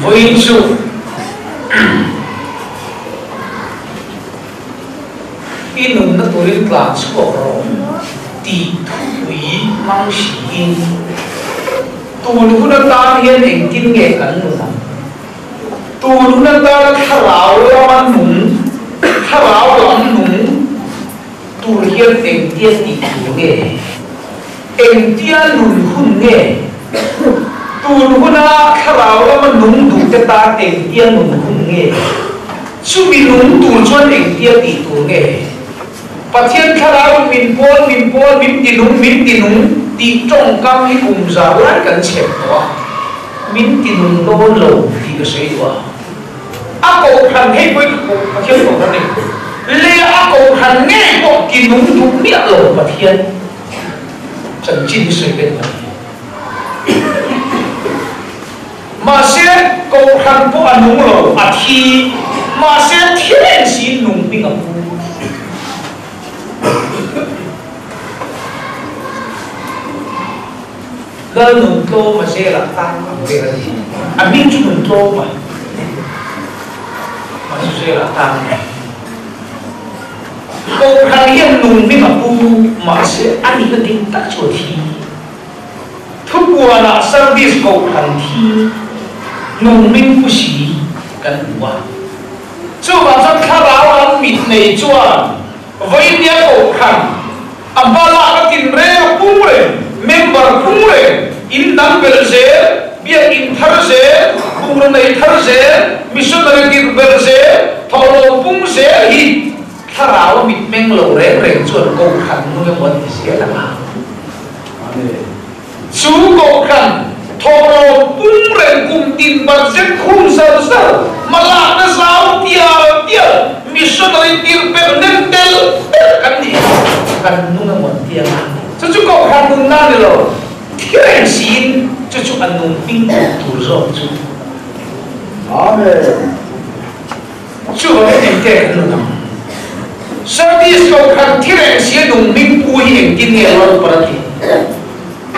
Vawiin chu i nunna turin tlan chhuak rawh tih thupui hmang hriin tun hun atan hian engtin nge kan nun ang? Tun hun atana thlarau lama nung, thlarau lam nung tur hian engtia tih tur nge? Engtia nun hun nge? Tun huna thlarau lama nung duhte tan engtia nun hun nge? Chumi nung tur chuan engtia tih tur nge? Pathian thlarauin min pawl, min pawl, min ti nung, min ti nung tih tawngkam hi kum zar lai kan chhep tawh a, min ti nung dawn lo tih ka sawi duh a. A kohhran hei pawhin ka koh Pathian kohhran a ni. Leh a kohhran ngei pawh ti nung duh miah lo Pathian chanchin hi sawi ve duh a ni. Mahse kohhran pawh a nung lo, a thi. Mahse thi reng siin nung hming a pu. Lal nun tlawm a zelah tan ang vel a ni. A hming chu nun tlawm a, mahse zelah tan a ni. Kohhran hian nung hming a pu, mahse a nihna ding tak chu a thi. Thupuanah Sardis Kohhran thi nung hming pu si kan hmu a. Chuvang chuan thlarau lam mit nei chuan Vawinia Kohhran a hma lak a tinreng a pung reng, member pung reng, in dang belh zel, biakinn thar zel, bungraw nei thar zel, missionary tirh belh zel, thawhlawm pung zel hi thlarau a mitmeng lo reng reng chuan Kohhran nung emaw an ti zel ang a. Chu kohhran thawhlawm pum reng kum tin budget khum zar zar, hmalakna zau tial tial, missionary tir per nem tel tel kan nih kan nung emaw an ti ang a. Chu chu kohhran nunna a ni lo, thi reng siin chu chu a nung hming duh tur zawk chu. Amen. Chuvangin engte kan nun ang? Service kohhran thi reng sia nung hming pu hi engtin nge rawn par a ti?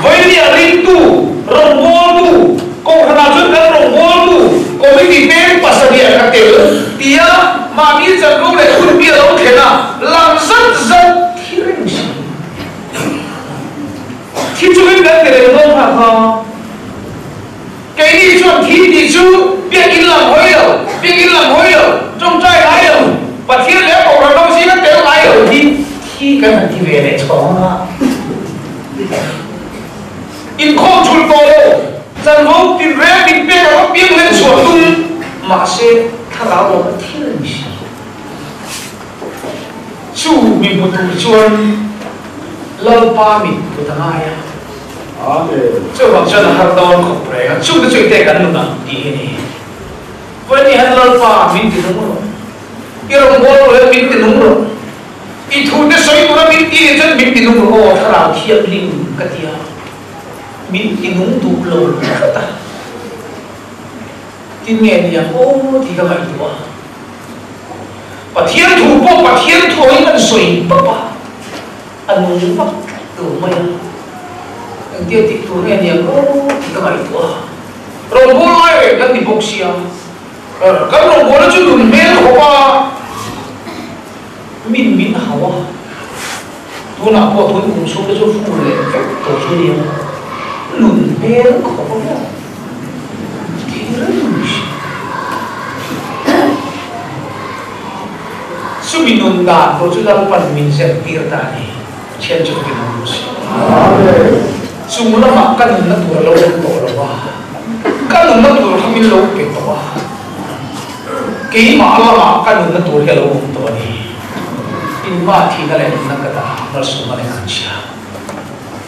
Vawinia ringtu, rawngbawltu, kohhranah chuan kan rawngbawltu committee peng pasarih ka tel tia mahni chanvo leh hunbi a lo thlen a, lang zat zat thi reng si. Thi chungin kan ti reng dawn kha kha. Keini chuan thi tih chu biakinn lam hawi lo, biakinn lam hawi lo, tawngtai ngai lo, Pathian leh a kohhran ho zinga tel ngai lo hi thi kan han ti ve leh chhawng a. Inkhawm thulh tawh lo, chanvo tinreng min pek ang apiang len chhuah tum, mahse thlarau lo a thil a ni si. Chu mi hmu tur chuan Lalpa mit put a ngai a. Chuvang chuan a har dawn khawp reng a, chungte chu ite kan nun ang tih hi a ni. Vawiin hian Lalpa min ti nung rawh, i rawngbâwl rawh hian min ti nung rawh, i thute sawi tura min ti nih chuan min ti nung rawh aw Thlarau Thianghlim ka ti a, min ti nung duh lo tlat a. Tin nge ni ang aw tih ka ngaihtuah a. Pathian thu pawh Pathian thuain an sawi pap a, a nung vak tur mai a. Engtia tih tur nge ni ang aw tih ka ngaihtuah a. Rawngbâwl lai reng kan ni bawk sia, kan rawngbâwlna chu nun hmel khawp a, min min hau a. Tunah pawh tun kum chhung te chu fur leh vek tawh chu nia, nun hmel khawp a maw? Thil reng hria. Chumi nun dan pawh chu Lalpan min zirtir ta a ni. Pathian chu ka nung si. Chung lamah ka nunna tur a lo awm tawh lo a, ka nunna tur kha min lo pe tawh a, keimah lamah ka nunna tur hi a lo awm tawh a ni. Inma thihna leh nunna ka dah malsawmna leh an chhia.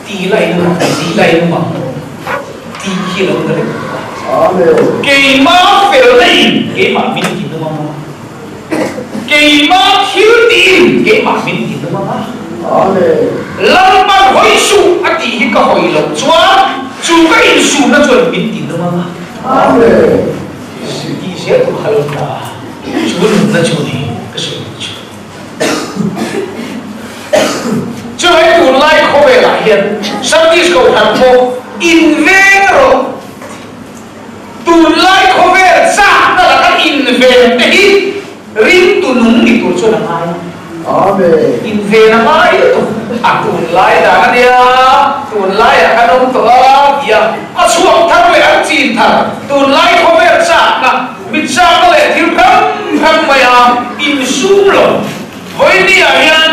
Ti la in ang, ti la in ang tih hi a lo ni reng tawh a. Keima felna in keimah min ti nung ang a, keima thil tih in keimah min ti nung ang a. Lalpan hawi suh a tih hi ka hawi loh chuan chu ka insumna chuan min ti nung ang a. Tih zel tur kha lo ni ta a. Chu nunna chu ni ka sawi duh chu. Chuvei tunlai khawvelah hian Sardis Kohhran pawh inveng rawh. Tunlai khawvel. Inven te hi ringtu nung ni tur chuan a ngai. Amen. Inven a ngai lutuk. A tunlai dan a nia, tunlaiah kan awm tawh a tia a chhuak thar leh an chin thar tunlai khawvel chakna, mit chakna leh thil hrang hrang maia insum lo. Vawinia hian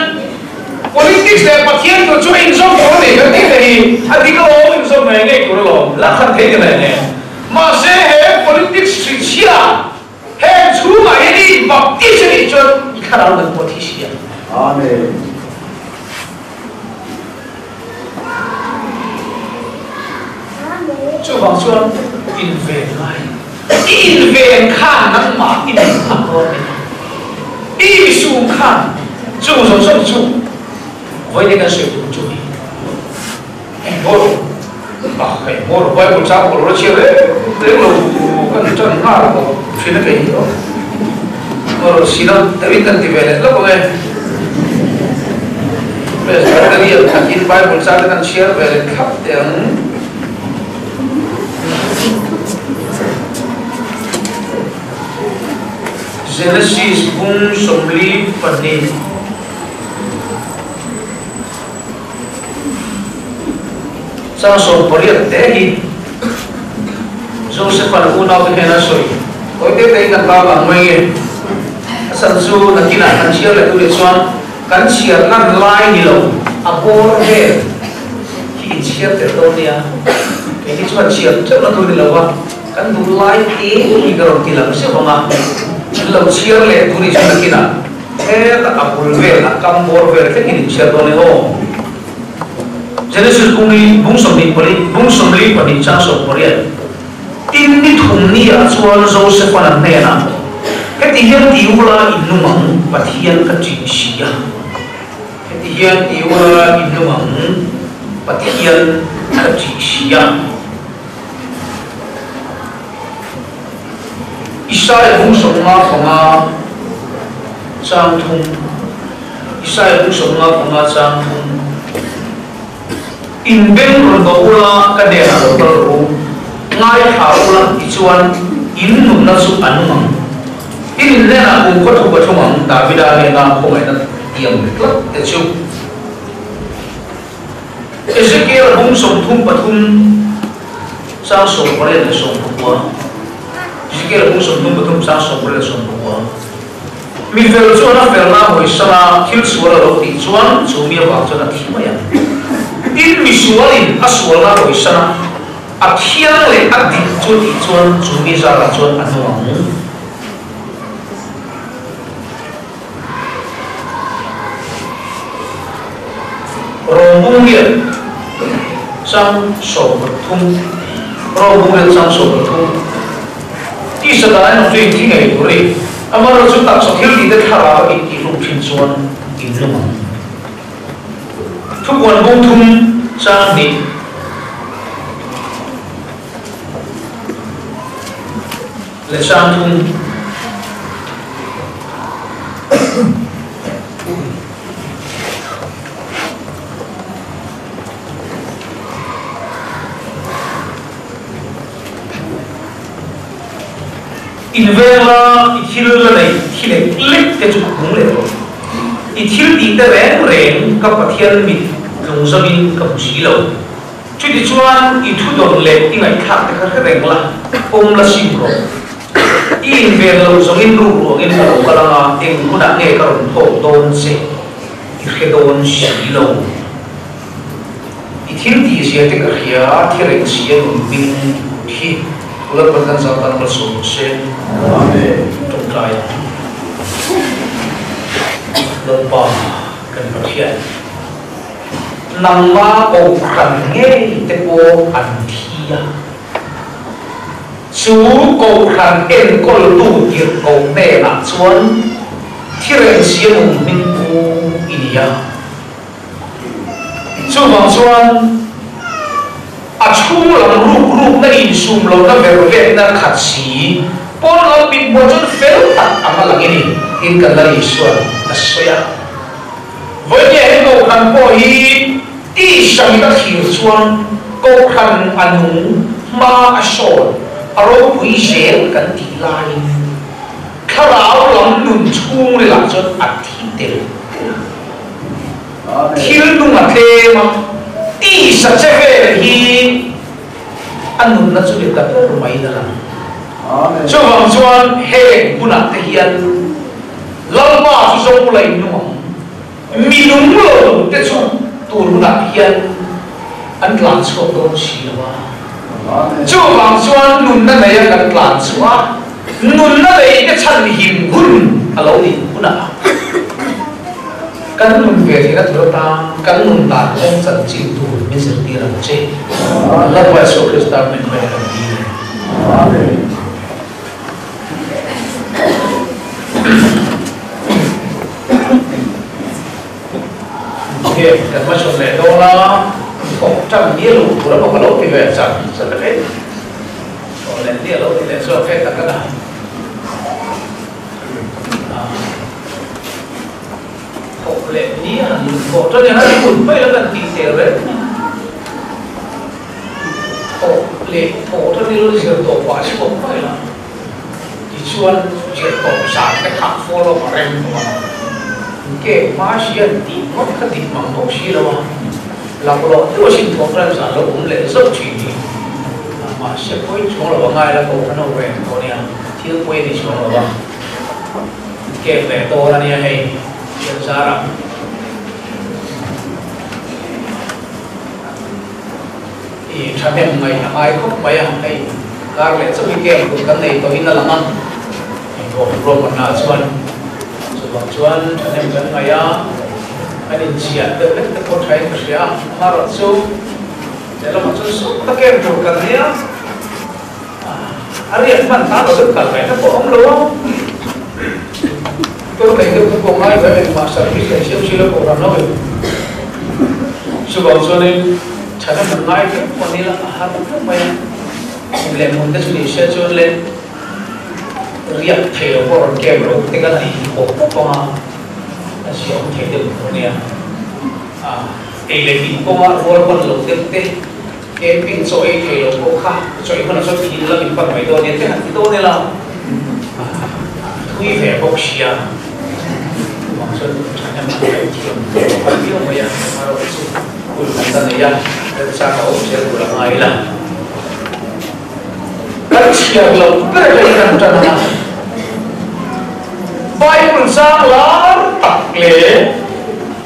politics leh Pathian tur chu a inzawm tur a ni kan tih te hi a dik alawm, inzawm ngei ngei tur alawm, la khat thei ni leh nen. Mahse he politics hrichhia heng chhungah hian i inbaptis a nih chuan i thlarau dan pawh thi si ang. Amen. Chuvang chuan inven ngai. I inven khan nangmah i nei phak dawn a ni. I insum khan chung zawng zawng chu vawiin kan sawi tur chu ni. Engmaw ah engmaw Bible chang pawh lo la chhiar reng reng lo kan tan nghal bawk thin a kei hi aw. Maw sina deuhin kan ti ve leh lawk ang e. Presbyterian khatin Bible chang te kan chhiar ve leh thlap teh ang. Genesis bung 42 Chang 18 te hi Joseph-a'n unaute hnena sawi tawi te tein kan bak ang mai nge? A chhan chu nakinah kan chhiar leh tu leh chuan kan chhiar lan lai ni lo a bawr vel hi in chhiar tel dawn nia. Kei hi chuan chhiar teuh na tur ni lo va, kan duh lai te hi ka rawn ti lang zeuh ang a, an lo chhiar leh tur ni chuan nakinah Heta a bul vel, a kam bawr vel thlengin in chhiar dawn e aw. Genesis bung li, bung 24, bung 42 chang 18, Tin ni thum ni ah chuan Joseph-a'n a hnenah, Heti hian ti ula in nung ang, Pathian ka ṭih si a. Heti hian ti ula in nung ang, Pathian ka ṭih si a. Isaia bung 55 chang 3 Isaia bung 55 chang 3 In beng rawn bawh ula ka hnenah lo kal rawh u, ngaithla ula tichuan in nunna chu a nung ang. In in hnenah kum khaw thu ka thlung ang, Davida hnena khawngaihna tiam tlat te chu. Ezekiel bung 33 chang 18 leh 19 Ezekiel bung 33 chang 18 leh 19 Mi fel chuan a felna a hawisan a, thil sual a lo tih chuan chu mi avang chuan a thi mai ang. Tin, mi sualin a sualna a hawisan a, a thiang leh a dik chu a tih chuan chu mi zarah chuan a nung ang. Rawng lian chang 13 Rawng lian chang 13 Tisa dan erawh chu inthi ngei tur a ni. Amaherawhchu taksa thil tihte thlarau a intihhlum thin chuan inlum ang. Thupuan bung thum chang hnih. Leh chang 3. In veng la i thil la nei thi lek lek te chu ka hmung leh rawh. I thil tih te reng reng ka Pathian mit tlungzawmin ka hmu si lo. Chutichuan i thudawn leh i ngaihthlak te kha hre reng la, pawm la sim rawh. I inven lo zawngin ruk ruangin ka lo kal anga eng hunah nge ka rawn phawk dawn che i hre dawn si lo. I thil tih zia te ka hria, thi reng si a nun hming kut hi Lalpan kan zau tan malsawm rawh se. Amen. Tawngtai ang. Lalpa kan Pathian. Nangma kohhran ngei te pawh an thi a, chu kohhran enkawltu tirhkoh hnenah chuan thireng siamung hming pu i ni a. Chuvang chuan a chhung lam ruk rukna insum lohna vervetna khat si, pawn lam mithmuh chuan fel tak ang a lang i ni, tiin kan Lal Isua'n a sawi a. Vawinia he Kohhran pawh hi tihsangin a thlir chuan Kohhran a nung, hma a sawn, a ropui zel kan tih laiin Thlarau lam nun chhungril ah chuan a thi tel tel a. Thil nung a tlem a, tisa che vel hi a nunna chu ni ta ber mai in a lang. Chuvang chuan heng hunah te hian Lalpa chu zawng bula in nung ang. Mi nung lo te chu tur hunah hian an tlan chhuak dawn si lo a. Chuvang chuan nunna nei a kan tlan chhuah a, nunna nei te chhan him hun a lo nih hunah kan nun ve theihna tur atan kan nun dan kawng chanchin tur min zirtir ang che. Lalpa Isua Krista min hruaina kan dil e. Amen. Ok, kan hma chhun leh dawn a, thawk tan ni a luh tur emaw ka lo ti ve char char vek e. Thawh leh ni a lo ti leh zawk e tak a na. Thawk leh ni a han luh thawh tan hian a hun mai la kan tih tel reng a. Thawk leh thawh tan hi lo zir tawh pah chhuak mai la. Tichuan zirtawp zan te kha follow a rem tawh a, ke hma hriat tih ngawt kha dik mang bawk si lo a, laklawh deuh a sin thawk ran zan lo awm leh zauh thin hi mahse pawi chuang lo a ngai la koh khan a reng tawh nia, thil pawi a ni chuang lo a, ke leh dawn a nia hei thian zarah. I thahnem ngaih a ngai khawp mai a, hei kar leh chauh hi camp tur kan nei tawhin a lang a, engpawh ruahmanna chuan chuvang chuan thahnem kan ngaih a, kan inchhiah deuh hlek te pawh thain ka hria a, amaherawhchu lehlamah chuan sawt ta camp tur kan nei a, a riak hman tan lo deuh kal ngaihna pawh a awm lo a, tur nei deuh te pawh ngai ve engmah service leh siam si lo kohhran ho in chuvang chuanin. Chhan a hman ngai viau pawh ni la a har viau mai a, kum leh hmun te chu ni se chuan le riak thei lo pawh rawn kem ro te kan han inhawp pawp ang a, a zia awm thei deuh tur ania. A ei leh in kawnga rual pan lo deuh te, camping chaw ei thei lo pawh kha chaw ei hmanah chuan thil lam in pan mai dawn nia te han ti dawn ila a thui ve bawk sia, chuvang chuan thahnem an ngaih thiam viau mai a, amaherawhchu. Hun kan la nei a, remchang a awm zel tur a ngai ila. Kan chhiar loh ber hi kan tan ang a. Bible zang lar tak leh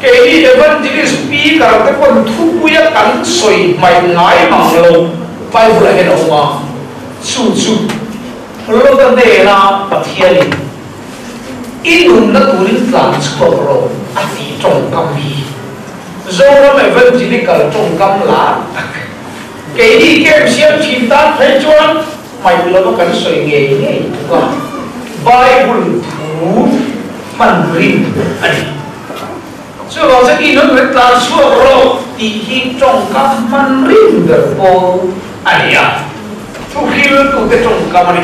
keini evangelist speaker te pawn thupuia kan sawi hmaih ngai mang lo Bible ah hian a awm a, chu chu Lota hnena Pathianin i nunna turin tlan chhuak rawh a tih tawngkam hi. Zoram Evangelical tawngkam lar tak, keini camp siam thin tan phei chuan hmaih lova kan sawi ngei ngei tuk a, Bible thu hman rin a ni. Chuvang chuan i nun rit tlan chhuak rawh tih hi tawngkam hman rin ber pawl a ni a, thu hriltute tawngkam a ni.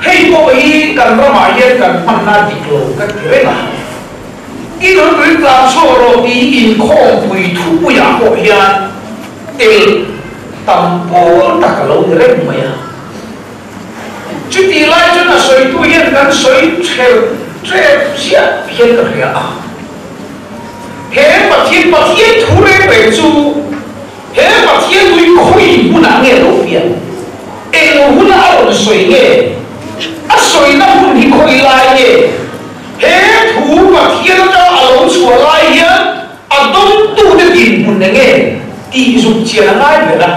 Hei pawh hi kan ramah hian kan hmanna dik lo ka ti reng a. I nunpui tlan chhuak rawh tih inkhawmpui thupuiah pawh hian tel tam pawl tak a lo ni reng mai a. Chutih lai chuan a sawitu hian kan sawi ṭhelh ṭep chiah hian ka hria a. He Pathian Pathian thu reng reng chu he Pathian tui khawi hmunah nge lo pian? Eng huna a rawn sawi nge? A sawina hun hi khawi lai nge? He thu Pathian atanga a lo chhuah lai hian a dawngtute dinhmun eng nge tih zuk chian a ngai ber a.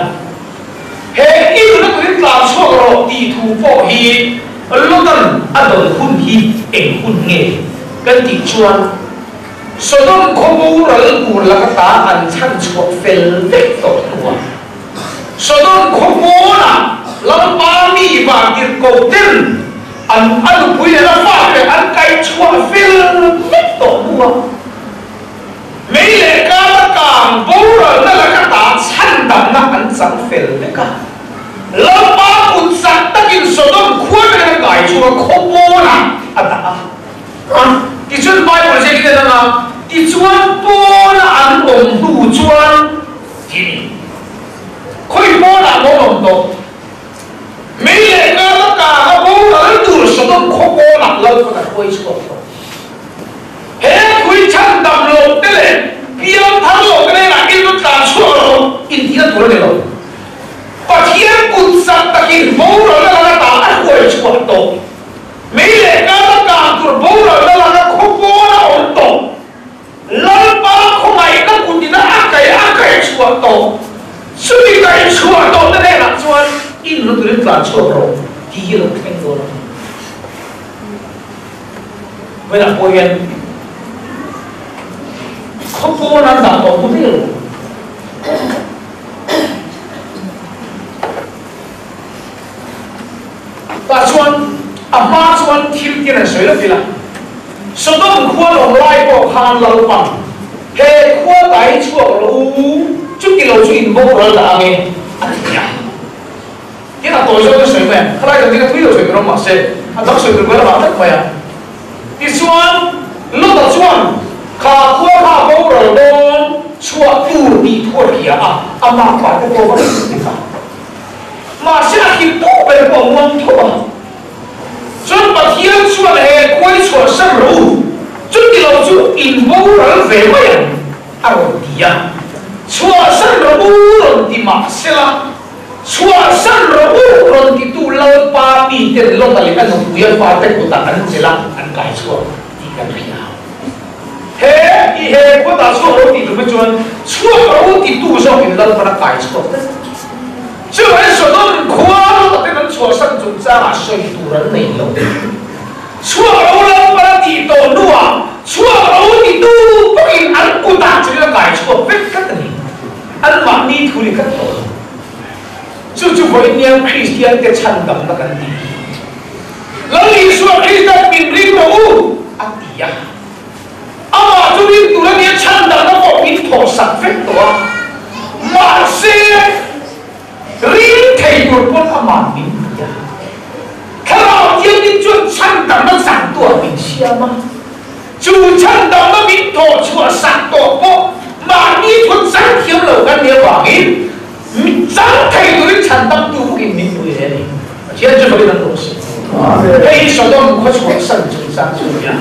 He i nuna turin tlan chhuak rawh tih thu pawh hi Lotan a dawn hun hi eng hun nge kan tih chuan Sodom khawboral tur laka ta an chhan chhuah fel vek tawh hnuah Sodom khawpawnah Lalpa mi vantirhkoh ten an a nupui leh a fate an kaih chhuah fel vek tawh hnu a, mei leh kar a kang boralna laka ta chhandamna an chang fel vek a. Lalpa kut chak takin Sodom khua te a kai chhuak a, khawpawnah a dah a. Tichuan Bible ziakin a lang a, tichuan pawna an awm hnu chuan, Tin, khawi pawnah maw awm tawh? Mei leh kar a kang a boral tur Sodom khaw pawnah. Lalpan a hruai chhuak tawh. He thui chhandam loh te leh piangthar loh te hnenah in rawn tlan chhuak rawh intihna tur a ni lo. Pathian kut sak takin boralna laka tah a hruai chhuah tawh. Mei leh kala kang tur boralna laka khaw pawn a awm tawh. Lalpa khawngaihna kutina a kaih a kaih chhuah tawh. Chumi kaih chhuah tawhna hnenah chuan in rawn turin tlan chhuak rawh tih hi a lo thleng dawn a ni. Vawiinah pawh hian khaw pawn an dah tawh hmu daih lo. Tah chuan a hma chuan thil tin an sawi lawk ila, Sodom khua lawm lai pawh khan Lalpan he khua tai chhuak rawh u, chuti lo chu in boral dah ange a ti a. Tin a tawi zawk in sawi mai a, khalai dang ding a thui lo sawi tur awm mahse a dang sawi tur kual a vang vek mai a. Tichuan Lota chuan kha khua kha a boral dawn chhuah tur tih thu a hria a, amah pa te pawh va hrilh vek a. Mahse a hlim tawh ber pawh a muang tho a. Chuan Pathian chuan he khuai chhuah san rawh u, chuti lo chu in boral ve mai ang a rawn ti a. Chhuah san rawh u rawn ti mahsela, chhuah san rawh u rawn titu Lalpa miten Lota leh a nupui a fate kutah an chelh a, an kai chhuak tih kan hria. He i he khuatah chhuak ro tih tum hi chuan chhuak ro titu zawkin Lalpan a kai chhuak tlat. Chuvangin Sodom khua lawtaten an chhuahsan chungchangah sawi tur an nei lo. Chhuak ro Lalpan a tih tawh hnuah chhuak ro titu bawkin an kutah chuan a kai chhuak vek tlat a ni. Anmahni thu ni tlat tawh lo. Chu chu vawiin Kristian te chhandamna kan tih hi. Lal Isua Kristan min ring rawh u a ti a. Amah chu ring tur a nia chhandamna pawh min thawhsak vek tawh a. Mahse, ring thei tur pawn amah min ti a. Thlarau Thianghlim chuan chhandamna changtuah min siam a. Chu chhandamna min thawh chhuahsak tawh pawh mahni thu chang thiam lo kan nih avangin Chang thei turin chhan tam tu bawkin min pui hle a ni. Pathian chu fakin an rawh se. Hei hi Sodom khua chhuahsan chungchang chu a ni a.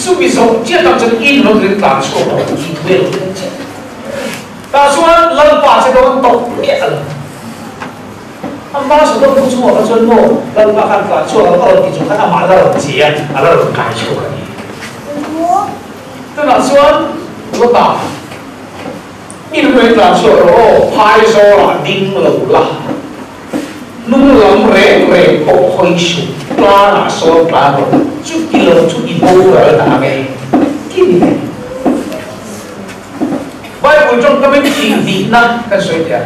Chumi zawh chiah tak chuan in rawn rin tlan chhuak lo tih thu erawh chu kan chhiat. Tah chuan Lalpa che dawn tawp miah a lo. Ama Sodom khua chungah kha chuan maw Lalpa khan tlan chhuak ang a rawn ti chung khan amah la rawn che a, a la rawn kai chhuak a ni. Tunah chuan Lota. In hmel tlan chhuak rawh aw, phai zawlah ding lo la, hnung lam reng reng pawh hawi suh, tlanah sawn tlan rawh, chuti lo chu i boral dah ang e, ti ni ve. Bible tawngkamin thih hnihna kan sawi thei a,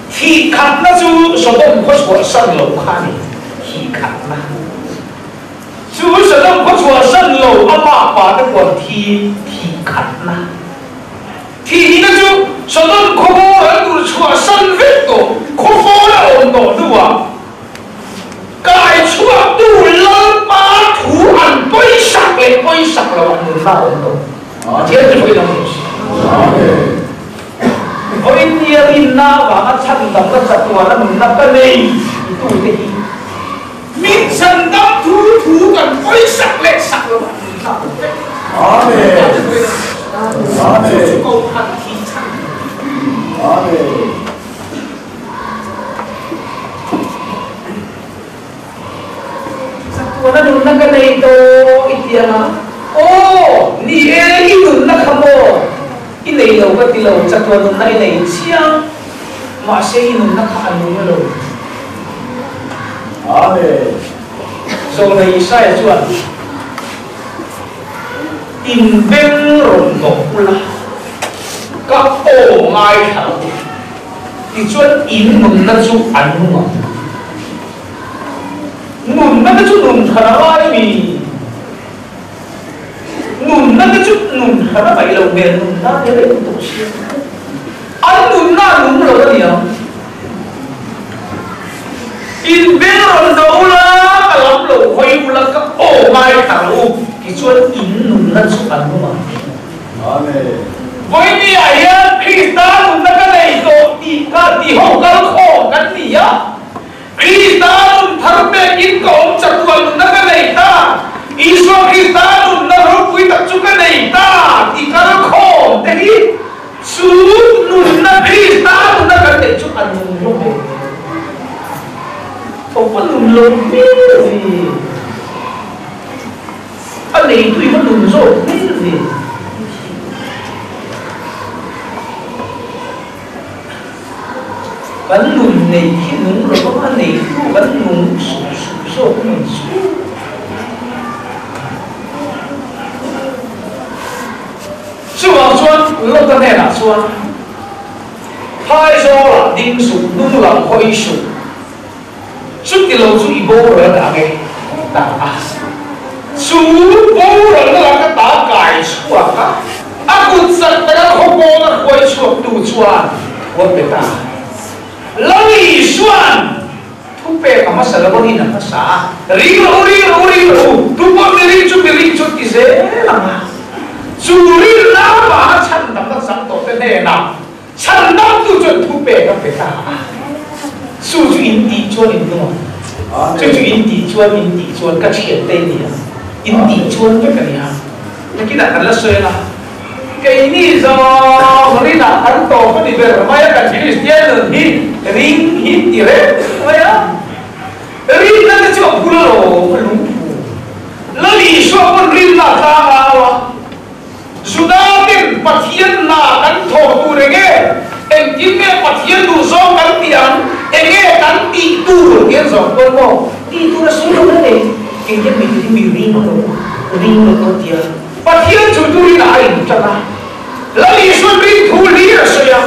thih khatna chu Sodom khaw chhuahsan lo kha a ni, thih khatna. Chu Sodom khaw chhuahsan lo a mapa te puan thi thih khatna. Thih hnihna chu Sodom khaw boral tur chhuahsan vek tawh khaw fawn a awm tawh hnuah kai chhuaktu Lalpa thu an pawisak leh pawisak lo ah nunna a awm tawh. Pathian chu vawiin ang rawh se. Vawiin nia rinna avanga chhandamna chatuana nunna ka nei titute hi Min chhan dam thu thu kan pawi sak leh sak lo ah min hlak vek. Amen. Chu chu ko khat thi chan. Amen. Chatuana nunna ka nei tawh i ti ang a. Aw, ni e, i nunna kha maw i nei lo ka ti lo, chatuan nunna i nei chiang. Mahse i nunna kha a nung lo. Amen. Zawlnei Isaia chuan, In beng rawn hnawh ula, ka aw ngaithla rawh u, tichuan in nunna chu a nung ang. Nunna te chu nun than a ngai mi? Nunna te chu nun than a ngaih loh hmel, nunna te reng tawh sia. An nunna a nung lo a niang. In beng rawn do ula, ka lam lo hawi ula, ka aw ngai thla rawh u, tichuan in nunna chu a nung ang. Amen. Vawiini ah hian Krista nunna ka nei tawh tih kha tiho kal khawm kan ni a. Krista nun thar pek in ka awm chatuan nunna nei ta ti kal khawm te hi chu nunna Krista nunna kan neih chu a nung hlawm em? Awp a nun lo hmel ve. A neitu i va nun zawk hmel ve. Kan nun nei khi nung lo vang a neitu kan nung sup sup zawk a ni chu. Chuvang chuan Lota hnenah chuan, Phaizawlah ding suh, hnung lam hawi suh. Chuti lo chu i boral dah nge? Ta a. Chu boralna laka ta kai chhuak a, a kut chak taka khawpawn a hruai chhuaktu chuan thu a pe ta. Lal Isua'n thupek a hmasa lo angin a hmasa a, Ring rawh u, ring rawh u, ring rawh u, tupawh mi ring chu mi ring chu ti zel ang a. Chu rinna avanga chhandamna chang tawhte hnenah Chhandamtu chuan thupek a pe ta a, Chu chu in tih chuan in nung ang, chu chu in tih chuan in tih chuan ka thiante i ni ang, in tih chuan vek a ni ang. Nakinah kan la sawi ang a, keini zawng rinah kan tawp a ni ber mai a, kan Kristian nun hi ring hi ti reng mai a, rinna te chu a phul alawm, a lungphu. Lal Isua pawn rinna a tlang au a. Juda-ten Pathian hna kan thawh tur enge? Engtin nge Pathian duh zawng kan tih ang? Enge kan tih tur? Tih an zawng kual maw? Tih tur a sawi lo reng e. Engtin mi hi mi ring lo, ring lo aw tia Pathian chu turin a intan a. Lal Isuan ring thu hlir a sawi a.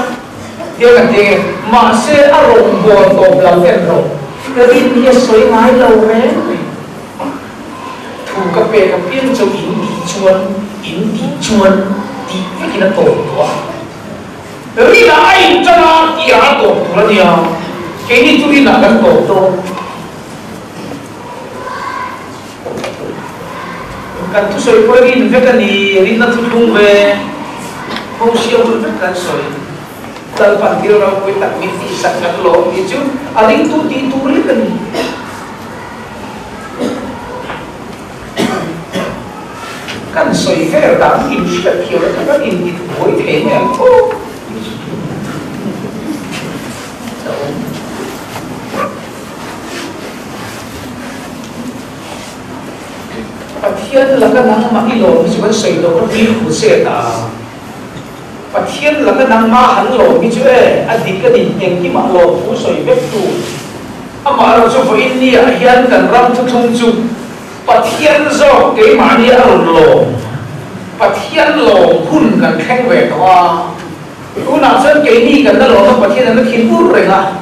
Tia kan ti enge? Mahse a rawngbâwl tawp lo en rawh. Rin hi a sawi ngai lo reng reng. Thu ka pek apiang chu in tih chuan in tih chuan tih vekin a tawp tawh a. Rinah a inṭan a, tihah a tawp tur a nia. Keini chu rinah kan tawp dawn. Kan thusawi pawh hi rin vek a ni, rinna thuthlung ve, Mosia hun vek kan sawi. Lalpan thil ropui tak min tihsak kan lawm tih chu a ringtu tih tur lek a ni. Kan sawi vel dan inhriat thiam atang kan intit buai thei mai ang tho tih chu a awm. Pathian laka nangmah i lawm hi chu kan sawi tawh ka tui khu che ta. Pathian laka nangmah han lawm hi chu e, a dik a ni, engkimah lawm thu sawi vek tu. Amah erawh chu vawiin niah hian kan ram thuthlung chu Pathian zawk keimahni a rawn lawm, Pathian lawm hun kan thleng ve tawh a. Tunah chuan keini kan la lawm a, Pathian an la thin ur reng a.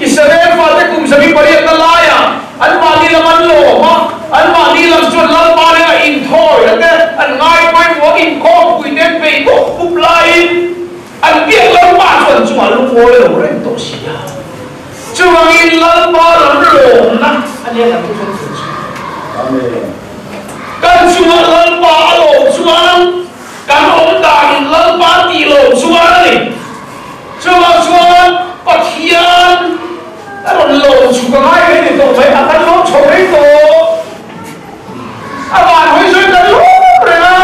Israel fate kum sami pariatna laiah anmahni lam an lawm a, anmahni lam chuan Lalpa nena inthawi te an ngai pawimawh a, inkhawmpui te an peih bawk pup laiin an biak Lalpa chu an chungah lungawi lo reng tawh si a. Chuvangin Lalpa lam lawmna a nia kan thuthlung tur chu. Kan chungah Lalpa a lawm chuan kan awm danin Lalpa tih lawm chuan a ni. Chuvang chuan Pathian a rawn lawm chhuk a ngai reng ni tawh mai, a kan lawm chho reng tawh. A van hawi sawi kan lawm reng a,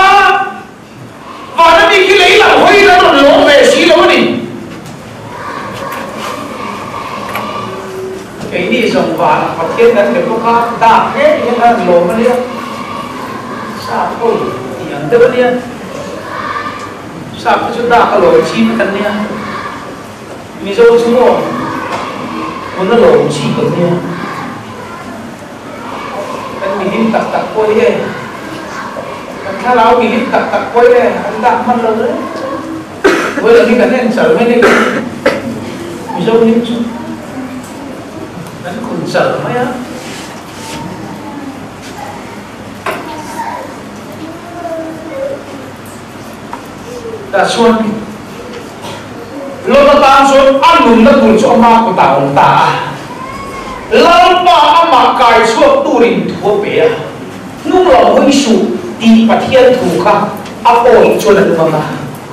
van a mi khi lei lam hawi in an rawn lawm ve si lo a ni. Keini zawng vanah Pathian kan be bawk a, dak ngei hian a rawn lawm a nia, sap hawi tih ang deuh a nia. Sap te chu dak a lawm chi vek an nia, Mizo chu maw hmun a lawm chi kan nia, kan mihlim tak tak pawh hi e, kan thlarau mihlim tak tak pawh hi e, an dak hman lo reng reng, vawi hi kan en chal mai nia Mizo hlim chu kan khun chal mai a. Tah chuan Lota tan chuan a nunna tur chu ama kutah a awm ta a. Lalpa amah kai chhuak turin thu a pe a, hnung lam hawi suh tih Pathian thu kha a awih chuan a nung ang a,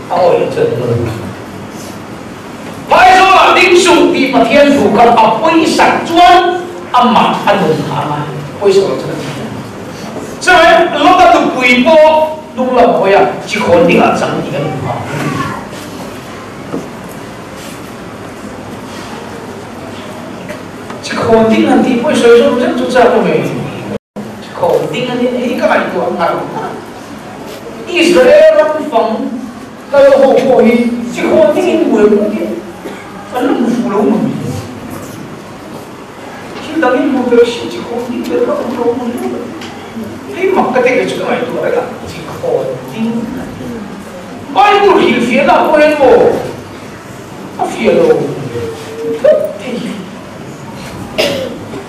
a awih chuan a nung ang. Phaizawlah ding suh tih Pathian thu kha a pawisak chuan amah a nung ang a, pawisa lo chuan a thi ang. Chuan Lota nupui pawh hnung lam hawi a chi khawn dingah chang tih kan hmu a. Chi khawn ding han tih pawh i sawi zawm zet chu chak awm e. Chi khawn ding a nia hei ka ngaihtuah ngar ngar a. Israel ram fang kal ho pawh hi chi khawn dingin buai pawh hi an la hmu fuh lo maw ni? Thil dang in hmu ve hrim chi khawn ding ber kha awm lo maw ni? Hei mak ka tih chu ka ngaihtuah reng a, chi khawn ding a ni. Bible hrilhfiahna ah pawh hian maw a fiah lo tlat thei.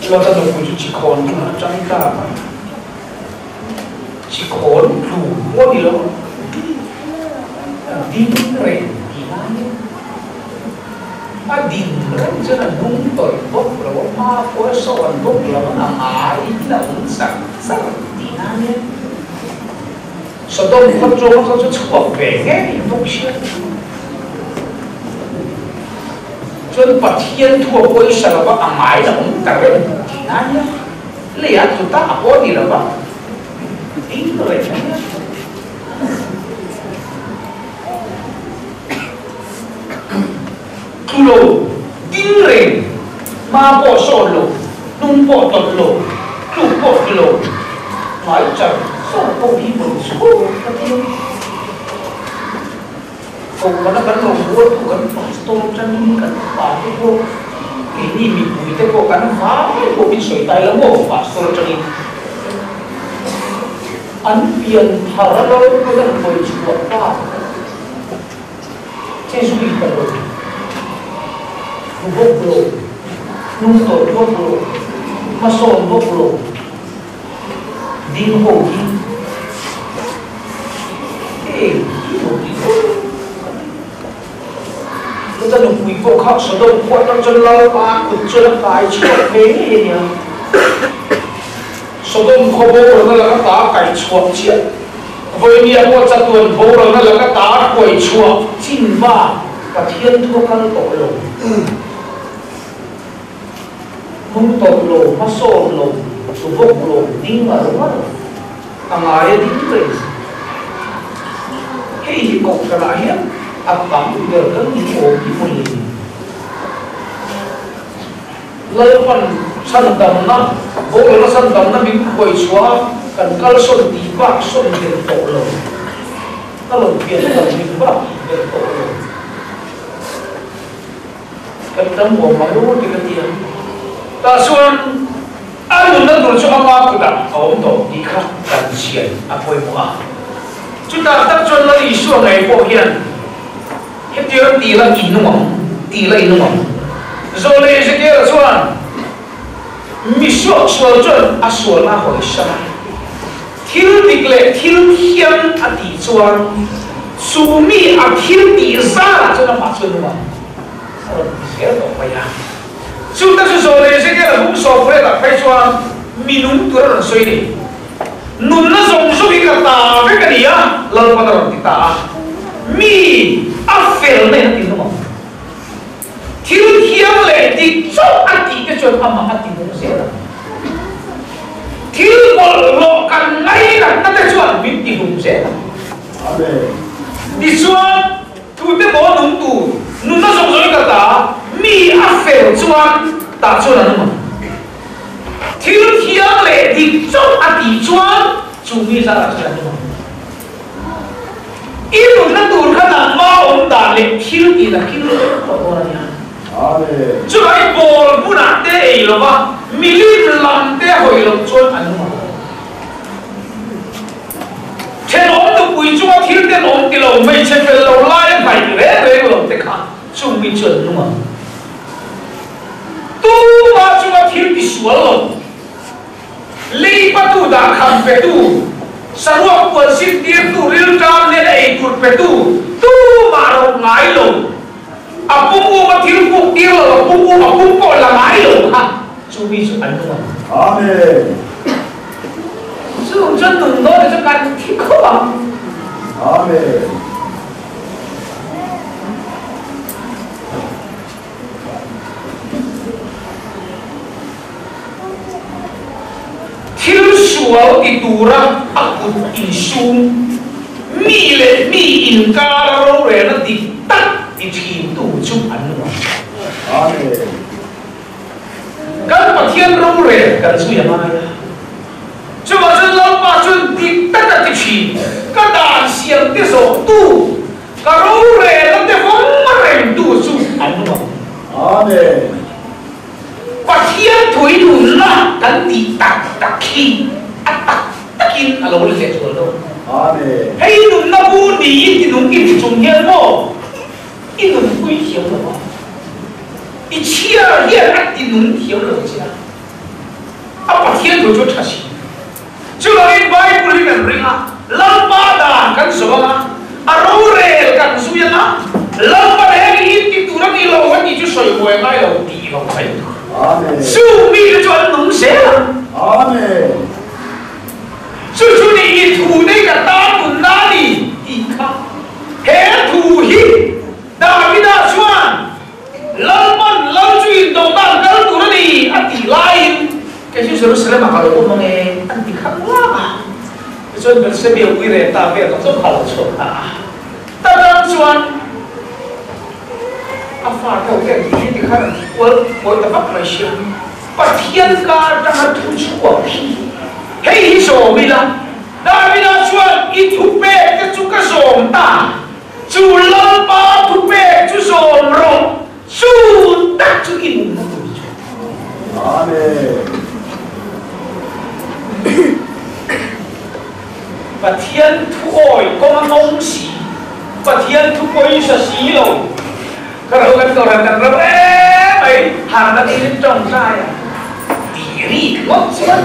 Lota nupui chu chi khawn ding a tang ta a, chi khawn tlu pawh a ni lo a, ding reng tih lai hian. A din reng chuan a hnung tawih bawk lo, a hma pawh a sawn bawk lo, a ngaiin a awm char char tih na nia. Sodom khaw chunga kha chu chhuak ve ngei bawk sia. Chuan Pathian thu a pawisa lova a ngaiin a awm ta reng tih na nia. Lei ah tlu ta a pawh ni lova ding reng a nia. Tlu lo, ding reng, hma pawh sawn lo, hnung pawh tawlh lo, tluk pawh tlu lo, ngai char char pawh hi vawi chhuak ka ti a. Kohhran a kan rawngbawltu kan pastor tangin kan upa te pawh keini mipui te pawh kan vai pawh min sawi tai lo maw pastor tangin an pian thar a lo pawn an vawi chhuah ta. Che zui ta lo, thu bawk lo, hnung tawlh bawk lo, hmasawn bawk lo, ding ho hi eng hi maw tih ho ka ti. Chuta nupui pawh kha Sodom khua atang chuan Lalpa kut chuan a kai chhuak ve ngei a nia. Sodom khaw boralna laka ta kai chhuah chiah. Vawinia pawh chatuan boralna laka ta hruai chhuah chin bak Pathian thu a kal tawh lo. Hnung tawlh lo, hmasawn lo, tuvawk lo, ding ngar ngar a ngai a ding reng. Hei hi kohhranah hian a tam ber kan ni awm hi mawle. Lalpan chhandamna, boralna chhandamna min khuai chhuah a, kan kalsawn tih bak sawn belh tawh lo. Ka rawn pian dan min bak tih belh tawh lo. Kan tam awm ang ru ti ka ti a. Tah chuan a nunna tur chu ama kutah a awm tawh tih kha kan chhiat a pawimawh a. Chutah tak chuan Lal Isua ngei pawh hian Hetiang ti la i nung ang, ti la i nung ang. Zawlei Ezekiel-a chuan mi suaksual chuan a sualna a hawi hrang a, thil dik leh thil thiam a tih chuan chu mi a thil tih zarah chuan amah chu a nung ang, a rawn ti zel tawh mai a. Chute chu Zawlei Ezekiel-a bung sawmriatah phei chuan mi nung tur a rawn sawi a ni. Nunna zawng zawng hi ka ta vek a ni a, Lalpan a rawn ti ta a. Mi a fel na in a ti hlawm ang. Thil thiang leh dik chauh a tih te chuan amah a ti nung zel ang. Thil bawlhhlawh kan ngainatna te chuan min ti hlum zel ang. Tichuan, tute maw nung tur, nunna zawng zawng hi ka ta, mi a fel chuan tah chuan a nung ang. Thil thiang leh dik chauh a tih chuan chu mi zarah chuan an awm ang. I nunna tur kha nangma awm dan leh thil tih na kil vek tawh dawn a nia. Chulai bawl hmunah te ei lova milim lam te hawi loh chuan an awm ang. Thenawm nupui chunga thil tenawm ti lo, hmeichhe fel lo laia hnaih reng reng lo te kha chung mi chu an nung ang. Tumah chunga thil ti sual lo, leipatu dahkham petu, saruak puan sintirtu, rilṭam hnena ei tur petu, tumah rawh ngai lo, a pum uma thil puk tir lo, a pum um a pum pawh la ngai lo kha chu mi chu an nung ang. Amen. Chung chuan nung dawn chu kan thi khawp ang. Amen. Thil sual. sual ti tura a kut insum, mi leh mi inkara rorelna dik tak ti thintu chu an nung ang. Amen. Kan Pathian rorel kan zui a ngai a. Chuvah chuan Lalpa chuan dik tak a ti thin, Ka dan siam te zawhtu, ka rorelna te vawng rengtu chu an nung ang. Amen. Pathian thui nunna kan tih tak tak hi a tak takin a lo la leh zual lo. Amen. Hei nunna bu niin ti nung i ti chung hian maw i nunpui thiam lo a, i chhiar hian a ti nung thiam lo che a, a Pathian thu chu a tha si. Chuvangin Bible hi kan ring a, Lalpa dan kan zawh ang a, a rorel kan zui ang a, Lalpa reng hi ti tur a ni lo a tih chu sawi buai ngai lo tih lo mai tur. Chu mite chu an nung zel ang. Amen. Chu chu ni i thu nei ka tan nunna a ni tih kha. He thu hi Davida chuan Lalpan lal chu indawhna an kal tur a ni a tih laiin kei chu Jerusalem ah ka lo awm ang e an ti khat lak a. Tichuan Bethsabea ui reh ta vel kha chu a lo chhuak ta a. Ta dang chuan a fa te ho hian ti ti khan an ti kual kawi ta vak mai sia. Pathian kar atanga thu chhuak hi hei hi zawm ila Davida chuan i thupek te chu ka zawm ta. Chu Lalpa thupek chu zawm rawh, chu tak chu i nunna tur chu. Amen. Pathian thu awi kawng a ngawng si, Pathian thu pawisa si lo. Ka ro kan kohhran kan ro em mai, harna tiin tawngtai a tih rik ngawt chuan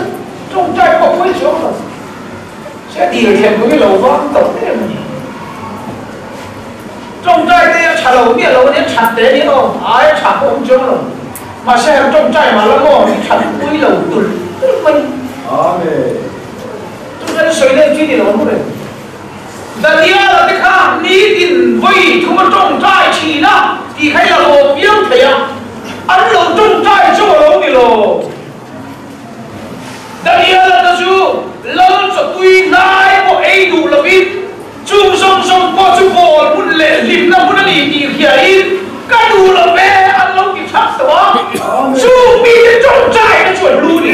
tawngtai pawh pawi chuang lo. Che dil thlen pawh hi lo vang tawh em a ni. Tawngtai te a tha lo miah lo a nia, that te a nia aw, ai a tha pawh awm chuang lo. Mahse han tawngtai mah la maw, i that pui lo tulh tulh mai. Amen. Tawngtai chu sawi lem chi ni lo ang reng. Daniela te kha nitin vawi thum a tawngtai thin a tih kha i la haw piang thei a, an lo tawngtai chu a lo ni lo. Daniela te chu lal chawtui hnai pawh ei duh lovin chung zawng zawng pawh chu bawl hmun leh hlimna hmun a ni tih hriain ka duh lo ve an lo ti thak tawh a, chung mite tawngtaina chu an lu ni.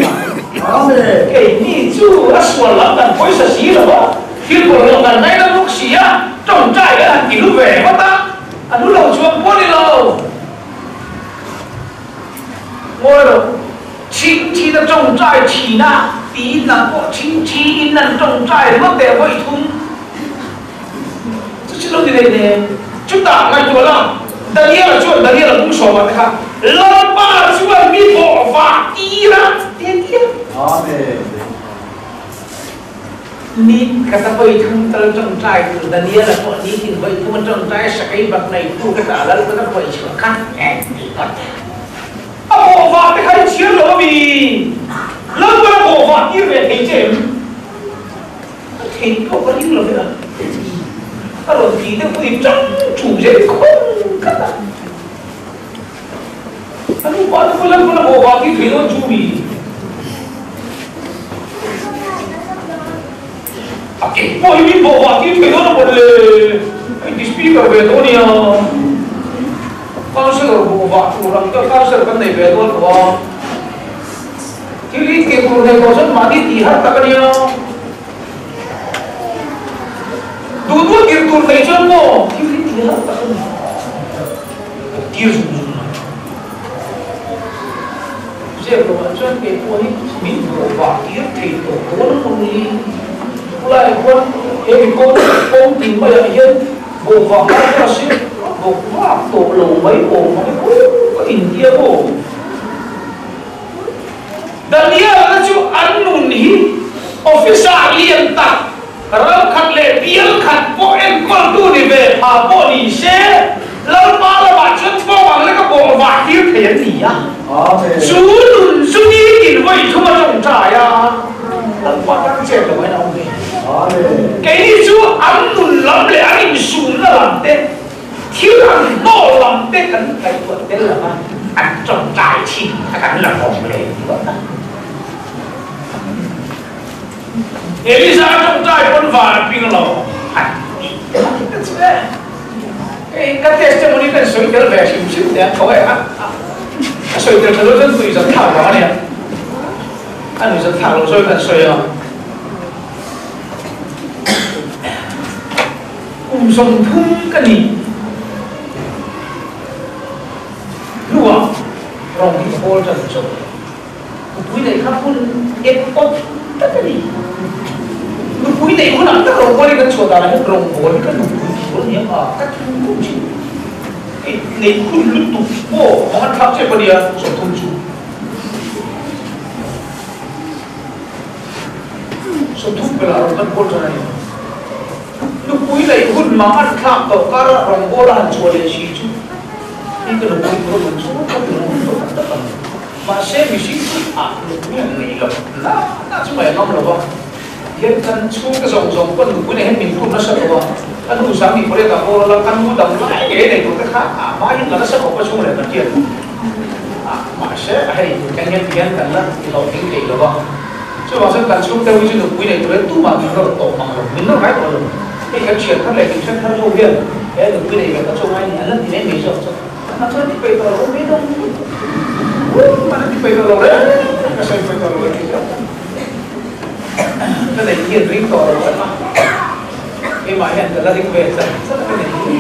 Keini chu a sual lam kan pawisa si lo a, thil bawlhhlawh kan ngaina bawk si a, tawngtai kan han ti lu ve vat a, a lu lo chuang pawh ni lo. Ngawi lo, Chingchin a tawngtai thin a tiin nang pawh chingchiin an tawngtai ringawt teh vawi thum. Chu chu lo ni leh nen. Chutah ngaihtuah la, Daniel-a chuan Daniel-a pum sawmah te kha Lalpa chuan mi bawh vah tir a ti a ti a. Amen. Ni khat a vawi thum tal tawngtai tur Daniel-a pawh nitin vawi thum a tawngtai a sakei bak nei tu ka tah Lalpa ka khawi chhuah kha ti ngawt. A bawhvah te kha i chhiar lo ami? Lalpan a bawhvah tir ve thei che em? A theih pawh ka ring lo ve a. A rawn ti deuh pawh i tang ṭum zel khawng khat a. A nupa te pawh Lalpan a bawhvah tir thei dawn chu mi? A ke pawh hi min bawhvah tir thei dawn a mawn le? A inti speaker ve tawh a nia. Councillor bawhvah tur ang deuh councillor kan nei ve dawn lo a. Thil hi ke tur nei tawh chuan mahni tih har tak a nia. Duh duh tir tur nei chuan maw thil hi tih har tak a ni. Tir zung zung mai. Zep lo ah chuan kei pawh hi min bawhvah tir thei tawh dawn a maw ni? Khulaiah khuan he mi kawng kawng tin maiah hian bawhvah ngai ta se ka bawkvak tawh lo mai awm ang e aw ka intia aw. Daniel te chu an nun hi officer lian tak ram khat leh bial khat pawh enkawltu ni ve pha pawh ni se, Lalpa lamah chuan bawng ang leka bawng vah tir thei an ni a. Chu nun chu nitin vawi thum a tawngtai a, Lalpa tan chet lo hian a awm ve. Keini chu an nun lam leh an insumna lam te, thil an hnawh lam te kan ngaihtuah tel lo va, an tawngtai thin a kan la awm leh ringawt a. Elisa tawngtai pawn van a ping lo. Hei ka testimony kan sawi tel ve hrim hrim teh a tho e a a sawi tel tha lo chuan nuih zat thlak vang a nia a nuih zat thlak lo sawi kan sawi a kum 30 ka nih hnuah rawng hi ka bawl tan chauh. Nupui neih kha hun ep awp tak a ni. Nupui neih hunah tak rawngbawl hi kan chhuah danah hian rawngbawl hi ka nupui tur a ni ang a, ka thing khum thin. Hei neih hun lutuk pawh a hmang thlak tep a nia 30 chu. 30 pelah rawng kan bawl tan a ni. Nupui neih hun mah an thlak tawh karah rawngbawl a han chhuah leh si chu hei ka nupui tur a hun chu ka ti hun tawh tak tak ang. Mahse mihring chu ah nupui an nei lo na na chu mai a ngam lo va, hian kan chhungte zawng zawng pawn nupui nei hian min phur nasa lo a, ka nu sang ni pawh ka bawr la, ka nu dam lai ngei nei tur te kha ah hma hian la nasa khawp a chhung leh kan hian ah mahse hei kan hian ti hian kan la ti hlawhtling thei lo va, chuvang chuan kan chhungte hi chu nupui nei tur hian tumah min nawr tawh mang lo, min nawr ngai tawh lo, hei kan thian thar leh min then thar ho hian he nupui nei ve ka chu ngai ni an la ti mai mai zawk chu. Hna chuan ti peih tawh lo mai dawng Hman a ti peih tawh lo reng ka sawi peih tawh lo a ti zauh Ka neih hian ring tawh lo a Keimah hian ka la ring ve chat chat a ka neih hi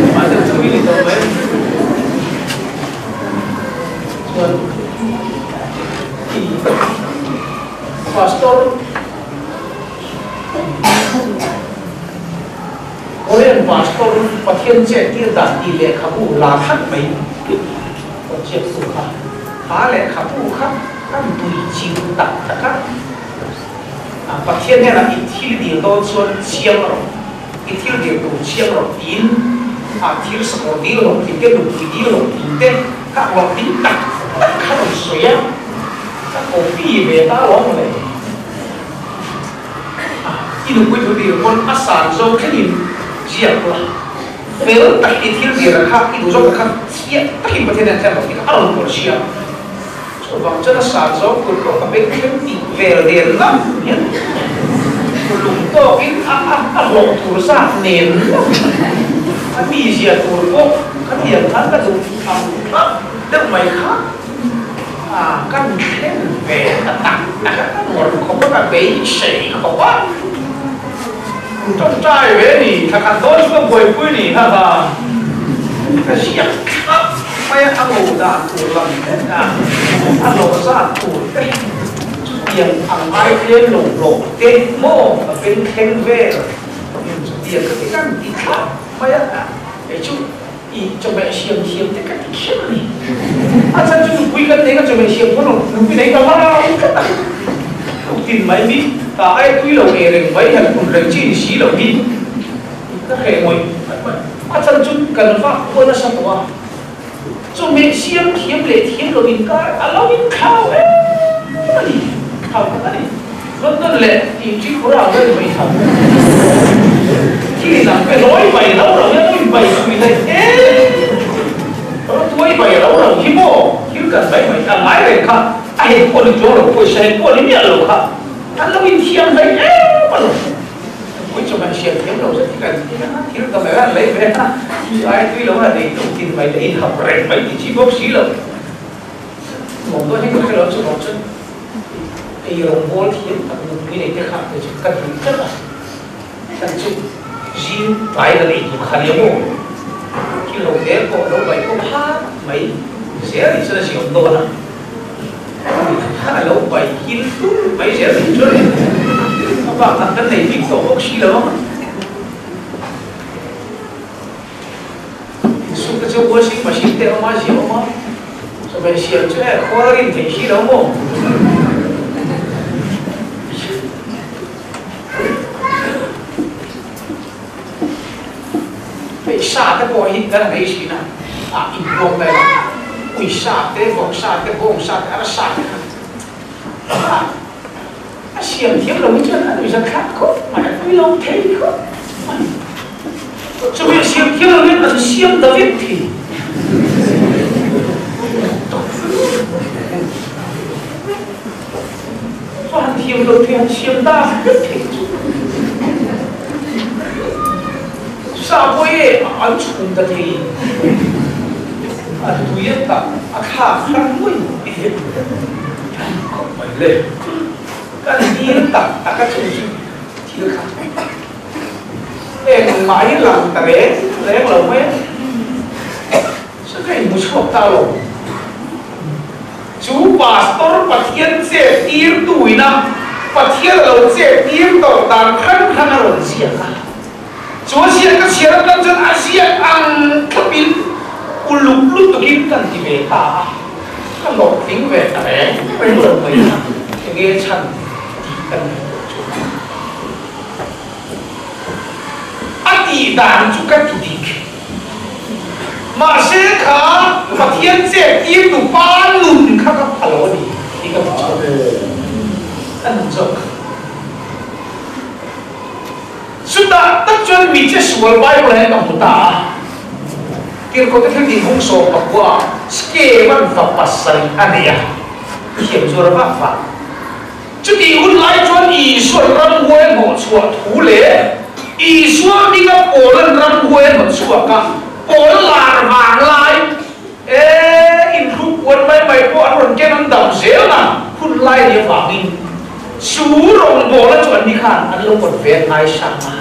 Keimah deuh chu i ni tawh mai Chuan i Pastor Korean pastor Pathian chet tir dan tih lehkhabu la khat mai rawn ziak tu kha, kha lehkhabu kha kan tui ching tak tak a, Pathian hnenah i thil dil dawn chuan chiang rawh, i thil dil tur chiang rawh tiin a thil sakawr dil rawh tih te, nupui dil rawh tih te kha hlawh ding tak tak kha rawn sawi a, ka copy ve ta alawm le. I nupui thu dil pawn a san zo thlengin ziak la, fel tak i thil dil kha i duh zawk kha chiah takin Pathian hian thlen rawh tih kha a rawn pawlh sia. Chuvang chuan a san zo tur pawh ka beng thleng tih vel nen lam hian lung tawkin a a hlawh tur zat nen lam a mizia tur pawh khatiang khan ka duh ang tlat deuh mai kha. Kan thlen ve ta tak tak a, ka ngawrh khawp a, ka beisei khawp a, tawngtai ve a ni, thla khat dawn chu ka buaipui a ni, ha ha, ka ziak thlap mai a, a ngo dan tur lam te a, a hlawh zat tur te, chutiang ang ai tlem lo hlawh te maw ka beng thleng vel, chutiang ka ti kan ti thlap mai a, kei chu. I chawhmeh siam thiam te ka ti kher a ni. A chhan chu nupui kan nei ka chawhmeh siam pawn nupui nei ka lau tlat a. Tuk tin mai mi ta ai tui lo e reng mai han hun reng chi ni si lo hi ka hreh ngawih ngawih. A chhan chu kan vak kual nasa tawh a. Chawhmeh siam thiam leh thiam lo inkar a lo inthlau em a ni. Thlau tak a ni. London leh Tripura ang vel mai thau. Thil inang pe lawi bai lo lo hian lo inbai thui daih em. Ro tuai bai lo lo hi maw thil kan bai mai a ngai reng kha a hei pawh ni chuang lo pawisa hei pawh ni miah lo kha an lo inthiam daih em a lo. Pui chu kan hriat thiam lo zet hi kan ti a, thil ka mai an lei ve a, chi ai tui lo a nei tuk tin mai te inhap reng mai ti chi bawk si lo. Nuam dawn hi ka hre lo chu vang chuan. Ei rawngbawl thiam tak nupui nei te kha kei chu ka duh tlat a, kan chu zing tlai la nei tur kha nia maw? Thil ho te pawh lo ngaih pawh phat mai zel ni chuan a ziawm dawn a, khan a lo pai hil hlur mai zel ni chuan a bak tak kan nei bik tawh bawk si lo ang. Insuk te chu washing machine te a awm a, ziah a awm a, chawhmeh siam chu e khawl a rin theih si lo maw? Hei sa te pawh hi kan han ei thin a, ah inbuang daih a, ui sa te, vawk sa te, bawng sa te, arsa te kha ah a siam thiam lo hi chuan a nuihzat thlak khawp mai, a tui lo thei khawp mai. Chumi siam thiam lo hian an siam ta vek thin. Chuan thiam lo. lo thei han siam ta vek thei chu. Sa pawh e an chhum ta thei a tui a tak a thlak hran nuai nuai e khawp mai le. Kan dil tak tak a chung chu thil kha engmah hi lang ta reng reng lo mai a. Chu ka inhmu chhuak ta lo. Chu Pastor Pathian chet tir tuina Pathian a lo chet tir tawh dan hran hran a rawn ziak a. Chu a ziak ka chhiar atang chuan a ziak ang thlapin uluk lutukin kan ti ve ta a. Ka hlawhtling ve ta reng reng lo mai a, enge chhan tih kan ngaihtuah chu. A tih dan chu ka ti dik. Mahse kha Pathian chet tir tu pa nun kha ka pha lo a ni tih ka hmu chhuak. Ka nun zawk kha. Chutah tak chuan mi che sual Bible ah hian ka hmu ta a. Tirhkoh te thil tih hung 19 ah scam an va pasarih a nei a, thiam zuar a vak vak. Chutih hun lai chuan Isua'n ramhuai a hnawhchhuah thu leh Isua hminga Paula'n ramhuai a hnawtchhuak a, Paul lar vang lai e inhrup puan mai mai pawh an rawn ken an dam zel na hun lai ni avangin chu rawngbawla chu anni khan an lo kawt ve a ngaisang a.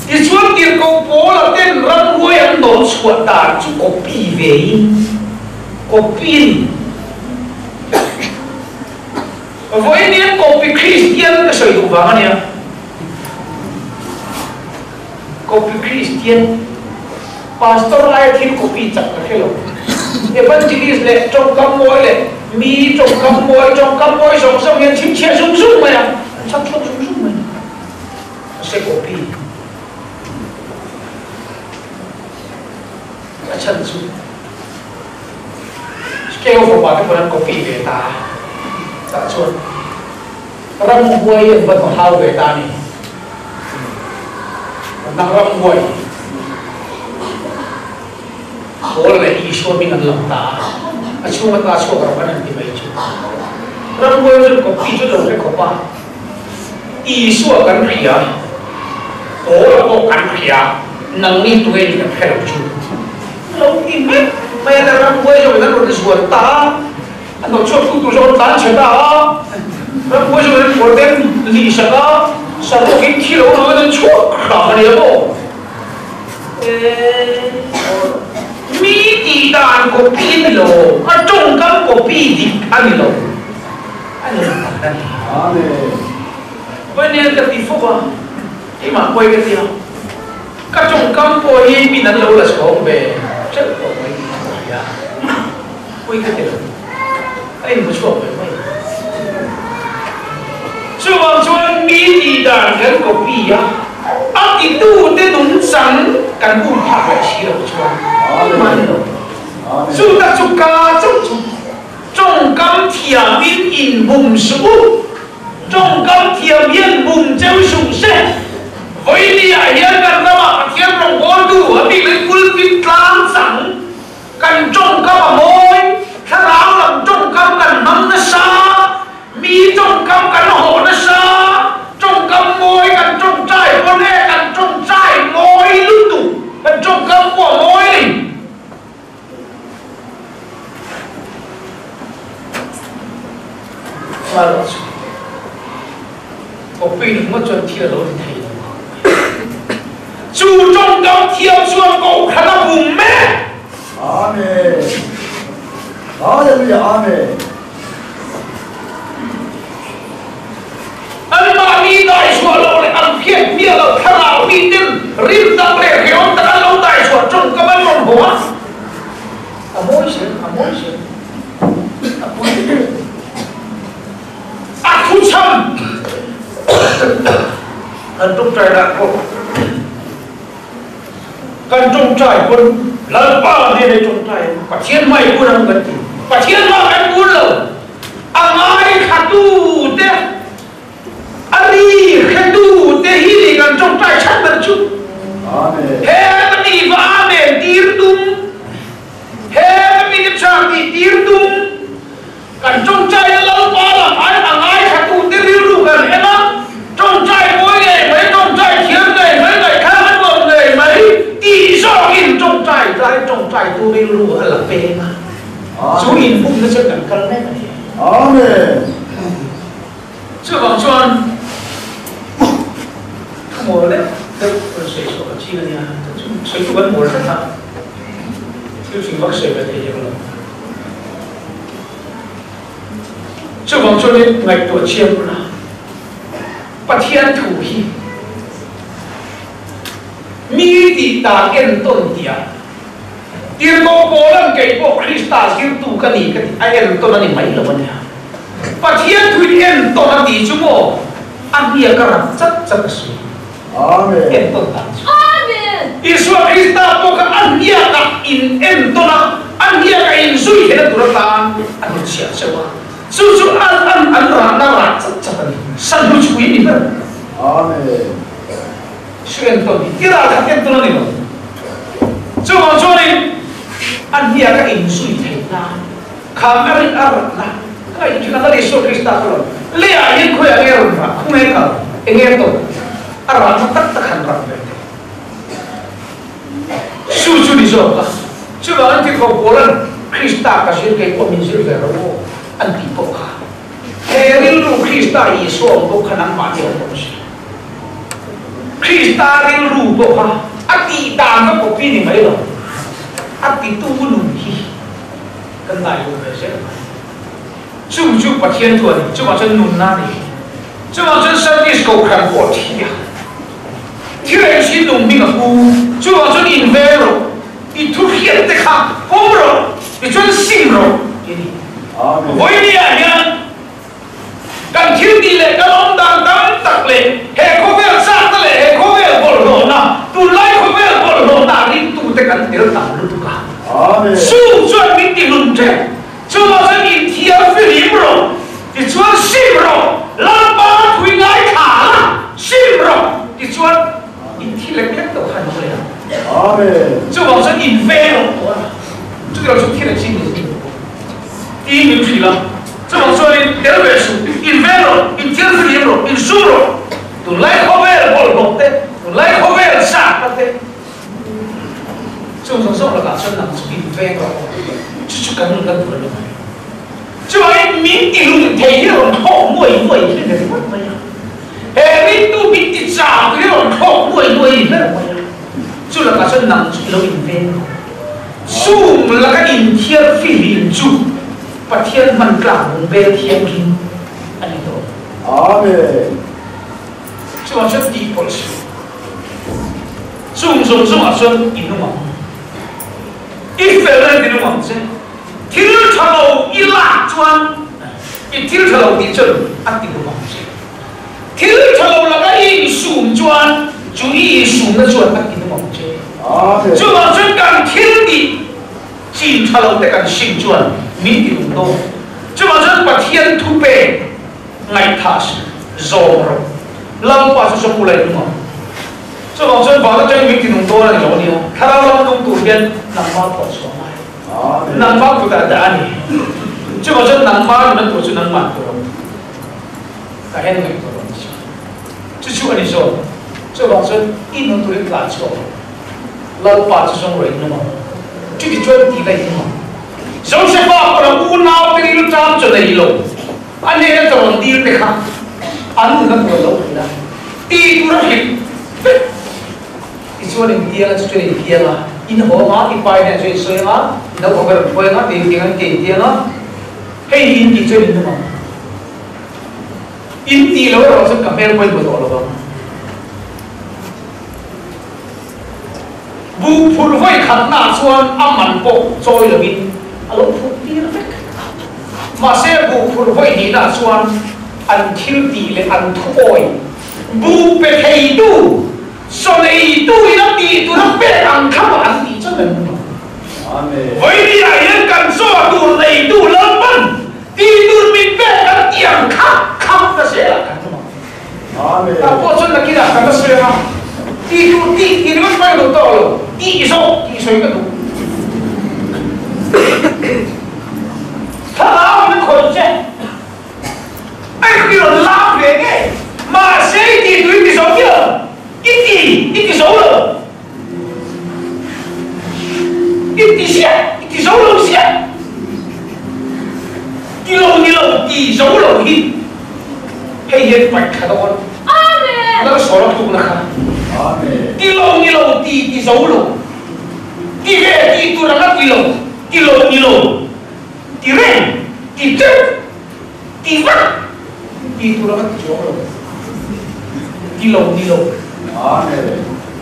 Tichuan tirhkoh Paula ten ramhuai an hnawhchhuah dan chu copy ve in copy a ni. Vawiin Kopi Kristian ka sawi duh vang a nia. Kopi Kristian Pastor aia thil copy chak ka hre lo. Evangelist leh tawngkam mawi leh mi tawngkam mawi tawngkam mawi zawng zawng hian chhimchhiah zung zung mai a, an chhak chhuak zung zung mai. Mahse copy a chhan chu. Scale fapa te pawn an copy ve ta a, tah chuan ramhuai an va hmu hau ve ta a ni. Nang ramhuai Paul leh Isua hming an lang ta a, a chhung ata chhuak rawh an han ti mai chu. Ramhuai chuan copy chu lo hre khawp a, Isua kan hria, Paul-a pawh kan hria, nangni tunge ni kan hre lo chu. Lo ti hmek mai a, ramhuai zawk in an rawn zuan ta a, a hnawh chhuak tu tur zawk an tlan chhe ta a, ramhuai zawk in an kawr te an lih sak a, saruak in thi lo lo in an chhuak hram a nia maw? Mi tih dan copy a ni lo, a tawngkam copy dik a ni lo, a ni lo tak a ni. Vawiin ka ti fo va, keimah pawi ka ti a. Ka tawngkam pawh hi min an lo la chhawng ve teuh tawh mai tih ka hria a, pui ka ti lo, ka inhmu chhuak ve mai. Chuvang chuan mi tih dan kan copy a, a titute nungchang kan um phak leh si lo chuan engmah ni lo. Chu tak chu ka chauh chu tawngkam thiamin inbum suh u. Tawngkam thiam hian bum cheu suh se. Vawinia hian kan ramah Pathian rawngbawltu a bik leh pulpit tlang chang kan tawngkam a mawi, thlarau lam tawngkam kan hmang nasa, mi tawngkam kan hawh nasa, tawngkam mawi kan tawngtai pawn e kan tawngtai mawi lutuk, kan tawngkam pawh a mawi a ni. Far chu copy ringawt chuan thil a lo ti thei lo ang. Chu tawngkam thiam chuan kohhran a bum mek. Amen. Hallelujah. Amen. Anmahni daihchhuah loh leh an hriat hmiah loh thlarau miten rim tak leh hreawm tak an lo daihchhuah tawngkam an rawn haw a. A mawi zel, a mawi zel, a pui zel. A thuchham kan tawngtai dan pawh kan tawngtai pawn Lalpa hnenah i tawngtai ang, Pathian hmai kun ang kan ti. Pathian hma kan kun lo. A ngaithlatute, a ri hretute hi ni kan tawngtai chhan ber chu. He ka mi va amen tir tum, he ka mi te tha tih tir tum, kan tawngtaina Lalpa lam ai a ngaithlatute rilru kan tu rilru a la peng a, chu inbumna chuan kan kal mek a ni. Amen. Chuvang chuan thu mawl deuh deuh rawn sawi chhuah kan ching a nia, chu sawi chu kan mawl hret a, thil hring vak sawi ve thei hek lo. Chuvang chuanin ngaihtuah chiang ula, Pathian thu hi mi tih dan entawn tih ah Tirhkoh Paula'n kei pawh Krista zirtu ka ni ka tih a entawn a ni mai lo a nia. Pathian thuin entawn a tih chu maw a hniak a rat chat chat a sawi. Entawn dan chu. Isua Krista pawh kha a hniakah in entawn a, a hniakah in zui theihna tur atan a hnutchhiah cheu a. Chu chu an an an rahna rah chat chat a ni. Sanhnu chhui a ni ber. Amen. Su entawn hi i ral khat entawn a ni lo. Chuvang chuanin a hniak a inzui theih nan kham a rin a ratna ka ngaihtuah thin a, Lal Isua Krista ka rawn leiah hian khawiah nge rawn rah, khawnge kal, enge tawp a rahna tak tak han rat ve teh. Su chu ni zawk a, chuvangin Tirhkoh Paula'n Krista ka zir kei pawh min zir ve ro aw an tih pawh kha he rilru Krista Isua awm bawk kha nangmahni awm bawk si. Krista rilru pawh kha a tih dan ka copy ni mai lo, a titu nun hi kan ngai lo ve zel mai. Chung chu Pathian thu a ni, chungah chuan nunna a ni. Chungah chuan Service Kohhran pawh a thi a, thil eng si nung hming a pu, chungah chuan invel rawh, i thu hriat te kha pawm rawh, tichuan sim rawh tih a ni. Vawinia hian Kan thil tih leh kan awm dan tam tak leh he khawvel chakna leh he khawvel bawlhhlawhna, tunlai khawvel bawlhhlawhna ringtute kan tel tam lutuk a. Chu chuan min ti hlum tep. Chuvang chuan inthiar fihlim rawh, tichuan sim rawh, Lalpa thui ngai thla la, sim rawh, tichuan inthi lek lek tawh kha an awm leh ang. Chuvang chuan inveng rawh tawh a, chutiang chu thil an sim ni. Tiin min hrilh a, chuvang chuanin tel ve suh, inveng rawh, inthiarfihlim rawh, insum rawh, tunlai khawvel bawlhhlawh te, tunlai khawvel zahna te, chung zawng zawng lakah chuan nang chu inveng rawh aw, chu chu kan nun kan tur a ni mai. Chuvangin min tihlum thei hi rawn thlawk nuai nuai hi ni ringawt mai a, he ringtu min ti chak hi rawn thlawk nuai nuai ni ber mai a, chu lakah chuan nang chu i lo inveng rawh. Chung laka inthiar fihlim chu Pathian hman tlak bungbel thianghlim a ni dawn. Amen. Chuvang chuan tih pawlh suh. Chung zawng zawngah chuan i nung ang. I fel reng ti nung ang che. Thil tha lo i lak chuan i thil tha lo tih chuan a ti nung ang che. Thil tha lo laka i insum chuan chu i insumna chuan a ti nung ang che. Chuvang chuan kan thil tih chin tha lo te kan sim chuan min ti nung dawn. Chuvang chuan Pathian thu pek ngaihthah zawm rawh. Lalpa chu zawng ula i nung ang. Chuvang chuan van atangin min ti nung dawn a ni lo ania. Thlarau lam nung tur hian nangmah pawh chhuah ngai. Nangmah kutah dah a ni. Chuvang chuan nangmah nuna tur chu nangmah tur ang. Ka hen ngaihtuah lo nasa. Chu chu a ni zawk. Chuvang chuan i nun turin tlan chhuak rawh. Lalpa chu zawng rawh in nung ang. Chuti chuan tih la in nung ang. Josefa pawh a unau te ril ṭam chaw nei lo. A hnena chaw rawn dil te kha an nuna tur a lo hrilh a. Ti tur a hrilh vek. Tichuan in tiang a, chuchuan in tiang a, in haw ang a, i pa hnenah chuan in sawi ang a, i naupang ka rawn hruai ang a, ti in tiang a, in tiang a, hei hi in tih chuan in nung ang. In tih loh erawh chuan ka hmel pawimawh tawh lo vang. Buh phurh vawi khatnaah chuan a man pawh chawi lovin a lo phurh tir vek. Mahse buh phurh vawi hnihnaah chuan an thil tih leh an thuawi buh pe theitu, chaw neitu in a tih tur a pek ang thlapah an tih chuan an nung ang. Vawinia hian kan chaw tur neitu Lalpan Tih tur min pek kan tih ang kha kham ta zel ah kan awm ang. Tah pawh chuan nakinah kan la sawi ang a, tih tur tih tih ringawt mai lo tawk lo, tih zawk tih sawi ka duh. Thlarau in a khawih che, a i rawn lam ve ngei, mahse i tih tur i ti zo miah lo, i ti i ti zo lo, i ti. lo ti zo lo hi hei hian paih thla dawn. Lal sawl a tlukna kha. Ti lo ni lo ti ti zo lo. Ti ve ti tur anga ti lo, ti lo ni lo, ti reng, ti teuh, ti vak, ti tur anga ti chuang lo. Ti lo ni lo.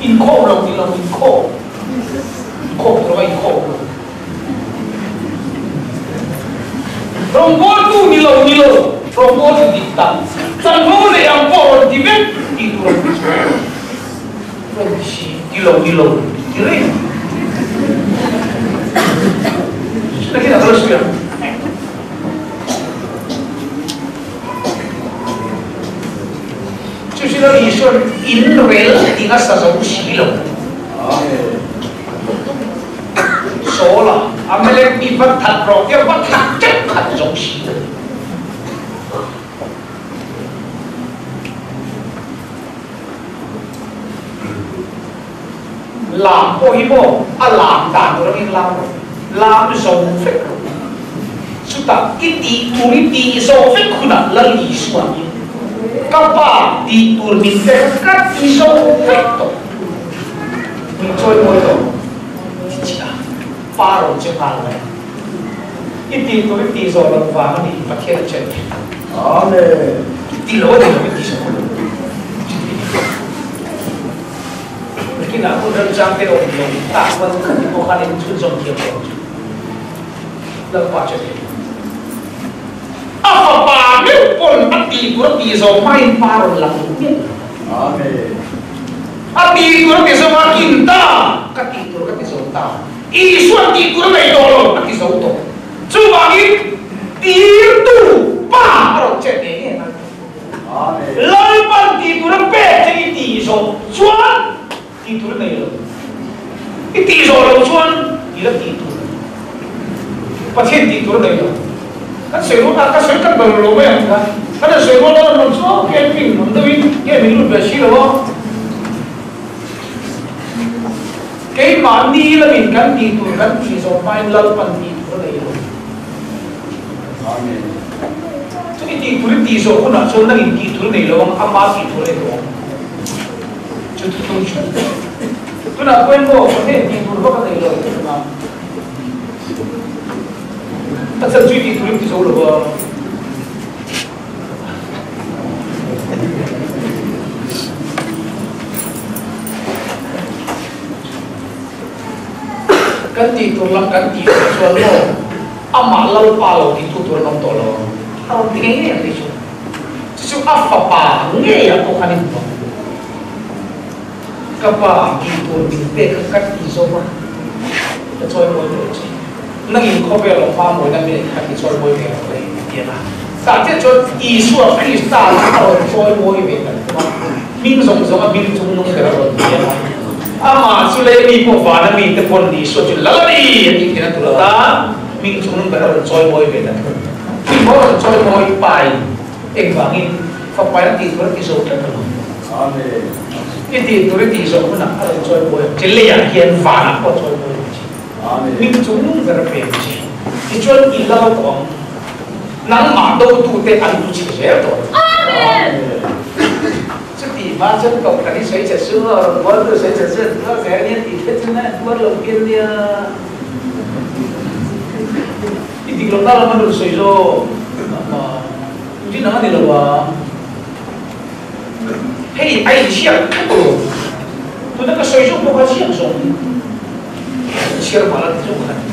Inkhawm lo ni lo, inkhawm. Inkhawm tur anga inkhawm lo. Rawngbawltu ni lo ni lo, rawngbawltu dik tak, chanvo leh ang pawh rawn ti vek tih tur an ti chuang lo. Rawn ti si, ti lo ni lo, ti reng. Chutah hian a kal sawi ang. Chu chu Lal Isua'n inrel ti nasa zo si lo. Saul-a Amalek mi va that rawh tia va that teuh khat zo si lo. Lam pawh hi maw a lam dan tur angin lam rawh, lam zo vek rawh. Chutah i tih tur i tih zo vek hunah Lal Isua hi ka pa tih tur min pek ka ti zo vek tawh. Min chawi mawi lo ti chiah pa rawn che nghal mai. I tih tur i tih zawh loh vang a ni Pathian a chen thei. Amen. I ti lo a ni lo i ti zawh lo chi ti ni. Nakinah hun remchang te awm lo tak chuan khati pawh khan in chhunzawm thiam lo chu Lalpa che thei. A fapa meuh pawn a tih tur a tih zawh hmain pa rawn lang duh miah lo. Amen. A tih tur a ti zo a, kin ta ka tih tur ka ti zo ta. Isuan tih tur a nei tawh lo, a ti zo tawh. Chuvangin tirtu pa a rawn chet ngei ngei a. Lalpan tih tur a pek che i tih zawh chuan tih tur a nei lo. I tih zawh loh chuan i la tih tur. Pathian tih tur a nei lo. Kan sawi rual a, ka sawi tak ber lo mai ang kha. Kan han sawi rual a, rawn chu camping ang deuhin nge min lut ve si lo a. Keimahni lamin kan tih tur kan tih zawh hmain Lalpan tih tur a nei lo. Amen. Chuti tih tur i tih zawh hunah chuan nangin tih tur a nei lo ang, ama tih tur a nei lo ang. Chu thuthlung chu tunah pawhin maw Pathian tih tur vak a nei lo tih hunah. A chan chu i tih turin ti zo lo a. Kan tih tur lam kan tih loh chuan maw amah Lalpa lo ti tu tur an awm tawh lo ang. A rawn ti ngei ngei ang tih chu. Chu chu a fapa ngeiah pawh khan i hmu ang. Ka pa tih tur min pek kha ka ti zo a, ka chawi mawi tawh che. Nangin khawvel awm hma mawina mi kha ti chawi mawi ve rawh le a ti a. Tah chiah chuan Isua Krista chu a rawn chawi mawi ve ta thung a, hming zawng zawng a hming chung nung ber a rawn ti a. Amah chu lei mi pawh vana mi te pawn Isua chu lal a ni a tih theihna tur atan hming chung nung ber a rawn chawi mawi ve ta thung. Hming pawh a rawn chawi mawi pai engvangin fapain a tih tur a ti zo tlat alawm. Amen. I tih tur i tih zawh hunah a rawn chawi mawi ang che, leiah hian vanah pawh a chawi mawi ang che. Amen. Hming chung nung ber a pe ang che. Tichuan i lal tawh ang. Nangmah dotute an lu chhe zel tawh ang. Amen. Chuti hma chuan kohhran i sawi che su a, rawn bualtu sawi che su a, tuar zel nia tih hre chu na tuar lo pian nia. I dik lo ta lam a rawn sawi zawk. Tutin ang a ni lo ang. Hei a inchhiar tlat lo. Tuna ka sawi zawk pawh kha chhiar zawk ni. Chhiar mah la ti zawk kha ni.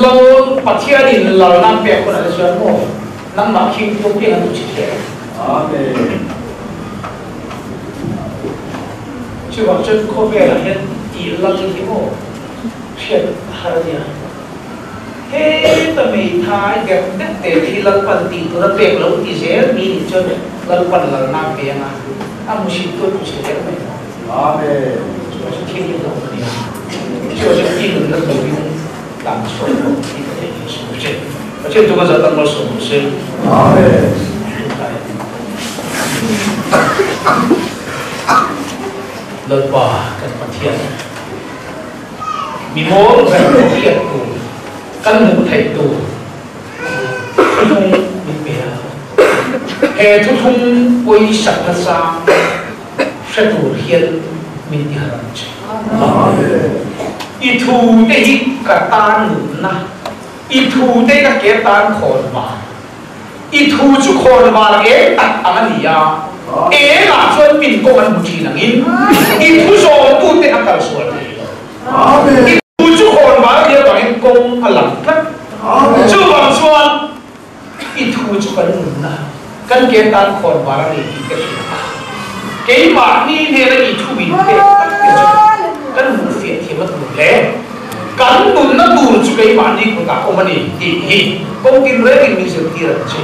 Lal Pathianin lalna pek hunah te chuan maw nangmah khing tum piang an duh chhe hle. Amen. Chuvang chuan khawvelah hian tih lal hi maw hriat a har a nia. Heta meithai deuh deuh te khi Lalpan tih tura pek lo ti zel mi nih chuan Lalpan lalna a pe anga a hmusit tu a hmusit zel mai lo. Amen. Chu chu thil hi hlauh a nia. Chu chu i nunna turin tlan chhuak lo tih ka theih hi sawi che. Pathian chu ka zat ang malsawm rawh se. Amen. Lalpa kan Pathian. Mi mawl ber hriat tur, kan hmuh theih tur. Thuthlung min pe a, he thuthlung pawisa nachang hre tur hian min ti harh ang che. I thu te hi ka tan nunna, i thu te hi ka ke tan khawn var. I thu chu khawn var eng tak ang a ni a, engah chuan min kawng an hmu thin angin i thu zawmtute a kalsual thei lo. I thu chu khawn var a nih avangin kawng a lang tlat. Chuvang chuan i thu chu kan nunna, kan ke tan khawn var a ni tih ka hria a, keimahni hnena i thu min pek tak te chu kan hmuhfiah thiam a tur hle. Kan nunna tur chu keimahni kutah awm a ni tih hi kawng tin rengin min zirtir ang che.